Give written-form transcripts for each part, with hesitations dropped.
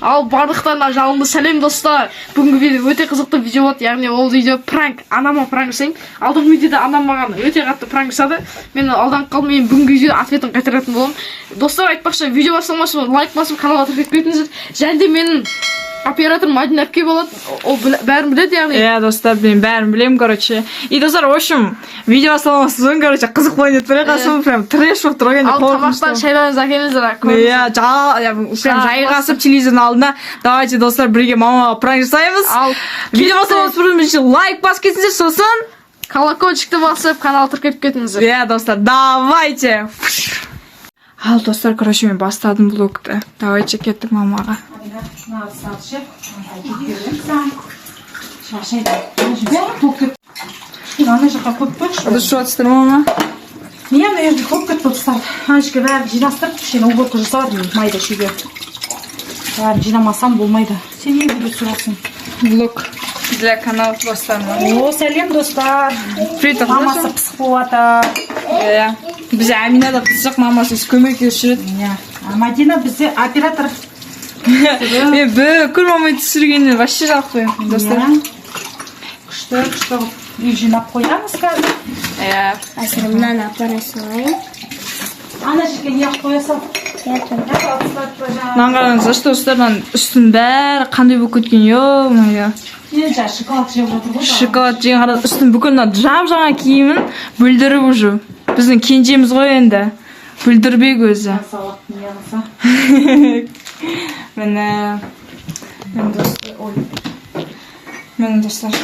Ал барлықтарына жалынды сәлем, достар! Бүгінгі видео өте қызықты видео болады, яғни ол видео пранк. Анама пранк жасаймын. Алдыңғы видеода анам маған өте қатты пранк жасады, мен алданып қалдым. Мен бүгінгі видеода ответін қайтаратын боламын. Достар, айтпақшы, видео басталмас бұрын лайк басып, каналға тіркеліп кетіңіздер. Және де менің оператор Мадина әпке болады, ол бәрін біледі, яғни. Иә, достар, мен бәрін білемін, короче. И, достар, в общем, видео басталмас бұрын, короче, қызық болайын деп тұр. Қасым прям трэш болып тұр ғой енді. Ал тамақтан, шайларыңызды әкеліңіздер. Иә, иә, прям жайғасып телевизордың алдына. Давайте, достар, бірге мамаға пранк жасаймыз. Ал видео басталмас бұрын бірінші лайк басып кетіңіздер, сосын колокольчикті басып, каналға тіркеліп кетіңіздер. Иә, достар, давайте. Ал, достар, короче, мен бастадым влогты. Давайте, кеттік мамаға. Шаршайды. Бәрі толып кетті. Ана жаққа қойып қойшы. Ыдыс жуатсыздар ма, мама? Иә, ана жерде толып кетті ыдыстар. Ана жерге бәрін жинастырып, кішкене уборка жасап жатырмын майда шүйде. Бәрін жинамасам болмайды. Сен не видео түсіріп? Влог для канала, достар. О, сәлем, достар. Привет. Мамасы пысық болып жатыр. Иә, бізде Амина да пысық, мамасы көмектесіп жүреді. Иә. А Мадина бізде оператор. Мен бүкіл мамай түсіргеннен вообще жалықпаймын, достар. Иә. Күшті, күшті қылып үй жинап қоямыз қазір. Иә. Қазір мынаны апара салайын. Ана жерге не қоя сал. Мынаны қараңыздаршы, достар, мынаның үстінің бәрі қандай болып кеткен, ё-моё. Енді жаңа шоколад жеп жатыр ғой. Шоколад жеген, қараңыз, үстін бүкіл, мына жап жаңа киімін бүлдіріп уже. Біздің кенжеміз ғой енді, бүлдірбек өзі. Салат не қылса. Міне, міне, достар, ой, міне, достар,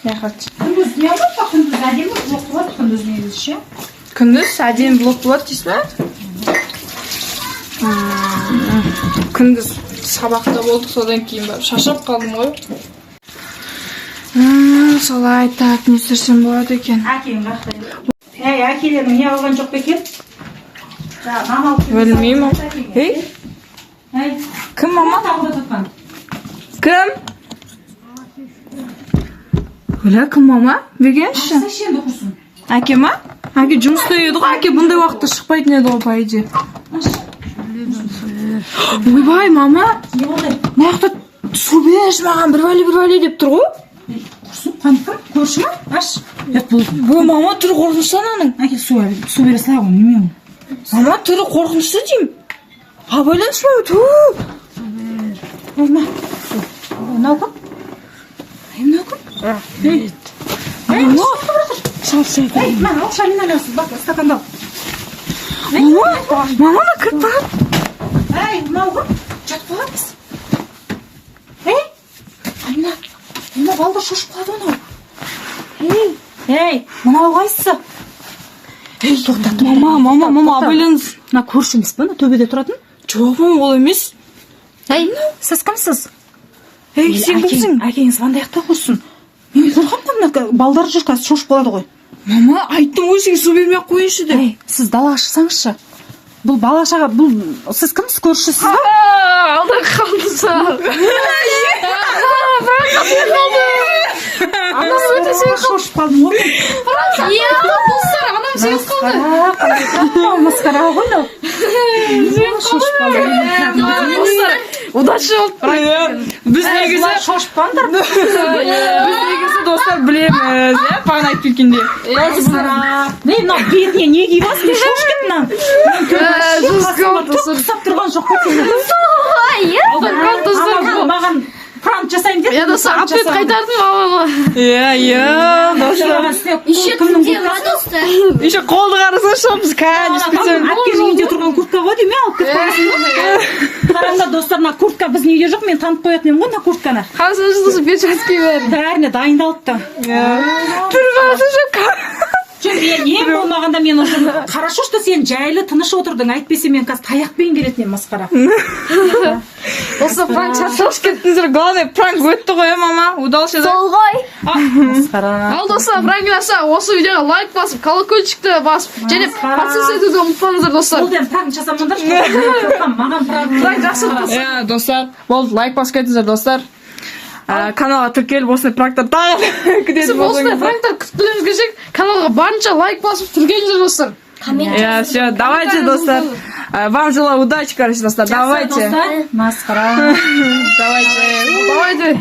рахат. Күндіз не алады па? Күндіз әдемі влог болады, күндіз негізі ше. Күндіз әдемі влог болады дейсіз ба? Күндіз сабақта болдық, содан кейін барып шаршап қалдым ғой. Солай. Так, не түсірсем болады екен? Әкең қаяқта? Ей, әкелерің не алған жоқ па екен? Жаңа нан алып келді. Білмеймін. Ей. Ей, Кім, мама? Тағылып жатқан. Кім? Өлә, кім, мама? Бергенші. Ашсайшы енді, құрсын. Әке ма? Әке жұмыста еді ғой. Әке бұндай уақытта шықпайтын еді ғой, по идее. Ойбай, мама. Не болды? Мына жақта су берші маған, бір бәле, бір бәле деп тұр ғой. Құрсын, қане, кім? Көрші ма? Аш. Ұят болды. Ой, мама, түрі қорқынышты ананың. Әке, су, су бере салайық оны, неме ол? Мама, түрі қорқынышты деймін. Абайлаңызшы, мама, ту. Мына. Мынау кім? Ей, мынау кім? Ей, Мама, ей, мына ал шайын, ана бак, стаканды ал. Мама, мама, мына кіріп барады. Ей, мынау кім? Жатып қаламыз. Ей, Амина, мына балдар шошып қалады анау. Ей, ей, мынау қайсысы? Ей, тоқта, тоқта. Мама, мама, мама, абайлаңыз. Мына көрші емес па, мына төбеде тұратын? Жоқ, мама, ол емес. Ей, сіз кімсіз? Ей, сен кімсің? Әкеңіз звондайық та, құрсын. Мен қорқамын да, мына балдар жүр, қазір шошып қалады ғой. Мама, айттым ғой сізге, су бермей ақ қояйыншы деп. Ей, сіз далаға шықсаңызшы. Бұл бала шаға, бұл сіз кімсіз, көршісіз ба? Алдан қалды. Анам өте сеніп Шошып қалдым ғой мен. Иә, достар, анам сеніп қалды. Масқара, масқара ғой мынау. Шошып қалдым. Достар, удачно болды. Иә, біз негізі Шошып қалыңдар. Біз негізі, достар, білеміз, иә, бағана айтып кеткендей. Не, мынау бетіне не киіп алсың? Мен шошып кеттім мына. Жестко болды, достар. Ұқсап тұрған жоқ қой сені. Алдан қалды, достар. Ана маған пранк жасаймын деді. Иә, достар, ответ қайтардым мамама. Иә, достар. Еще түнде ма, достар? Еще қолды қарасаңшы, біз кәдімгі специально. Әпкенің үйінде тұрған куртка ғой деймін, алып кетіп қаласың ғой. Қараңдар, достар, мына куртка біздің үйде жоқ, мен танып қоятын едім ғой мына куртканы. Қарасаңшы, достар, перчатки бәрі. Бәріне дайындалыпты. Түрі қарасаңшы. Жоқ, мен ең болмағанда мен уже, хорошо, что сен жайлы тыныш отырдың, әйтпесе мен қазір таяқпен келетін едім, масқара. Осы пранк Шошып кеттіңіздер. Главное, пранк өтті ғой, иә, мама? Удался, да? Сол ғой. Масқара. Ал, достар, пранк ұнаса, осы видеоға лайк басып, колокольчикті басып және Масқара. подписаться етуді ұмытпаңыздар, достар. Ол енді пранк жасамаңдаршы, қорқамын, маған пранк. Пранк жақсы достар. Иә, достар, болды, лайк басып кетіңіздер, достар. Каналға тіркеліп, осындай пранктар тағы күтетін Осындай болсаңыздар. пранктар күткілеріңіз келсек, каналға барынша лайк басып, тіркеліңіздер, достар. Коммент. Иә, все, давайте, достар. Вам желаю удачи, короче, достар. Давайте. Достар, масқара. Давайте. Давайте.